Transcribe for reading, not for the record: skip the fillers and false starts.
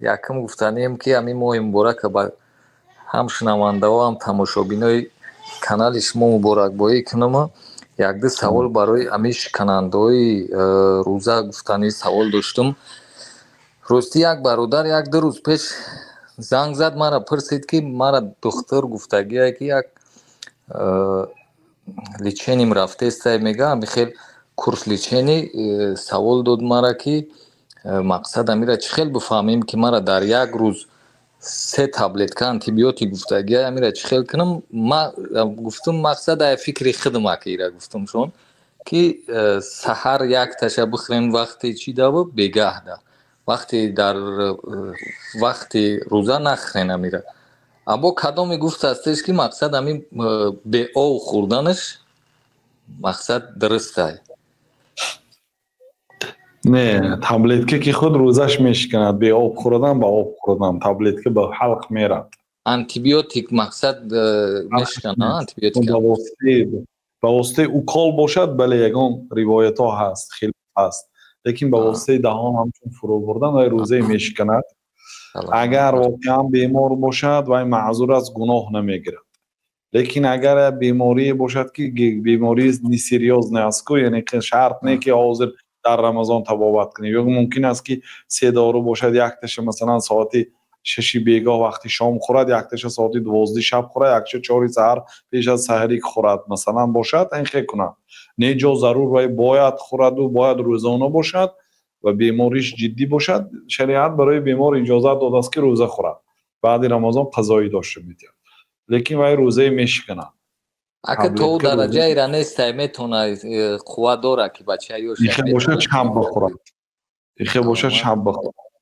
Якум гуфтанием, ки ҳамин моҳи муборака ба ҳам шунавандаҳо, ҳам тамошобинои канали шумо муборакбоӣ кунам. Якду савол барои ҳамин шиканандаҳои рӯза гуфтанӣ савол доштум. Ростӣ, як бародар як-ду рӯз пеш занг зад, мара пурсид, ки мара духтур гуфтагие, ки як лечением рафтестай, мега, ҳами хел курс лечение. Савол дод мара, ки мақсад амира чӣ хел бифаҳмем, ки мара дар як рӯз се таблетка антибиотик гуфтагия, амира чӣ хел кунам? Ма гуфтум, мақсад ая фикри худма, ки ира гуфтумшон, ки саҳар якташа бихӯрем, вақте чӣ даву бегаҳда, вақте дар вақти рӯза нахӯрен амира. Або кадоме гуфтастеш, ки мақсад ҳамин беов хӯрданаш мақсад дурустай? Не, таблетка ки худ рӯзаш мешиканад. Беоб хӯрдан, ба об хӯрдан, таблетка ба ҳалқ мерад. Антибиотик мақсад мешикана антибиотик. Ба воситаи укол бошад, бале, ягон ривоятҳо ҳаст, хилоф ҳаст, лекин ба воситаи даҳон ҳамчун фурӯ бурдан вай рӯзаи мешиканад. Агар воқеан бемор бошад, вай маъзур аст, гуноҳ намегирад. Лекин агар беморие бошад, ки бемории несерьёзный аст ку, яъне шарт не, ки ҳозир дар Рамазон табобат кунем, ё мумкин аст, ки се дору бошад, якташа, масалан, соати 6-и бегоҳ вақти шом хӯрад, якташа соати 12-и шаб хӯрад, якташа 4-и саҳар пеш аз саҳарӣ хӯрад, масалан, бошад, ин хел кунад. Не, ҷо зарур вай бояд хӯраду бояд рӯзона бошад ва бемориш ҷиддӣ бошад, шариат барои бемор иҷозат додааст, ки рӯза хӯрад, баъди Рамазон қазоӣ дошта метиҳад, лекин вай рӯзаи мешиканад. Ака, то дараҷаира нестай, метона, қувва дора, ки бача. Ихе бошад, шаб бихӯрад, ихе бошад, шаб бихӯрад.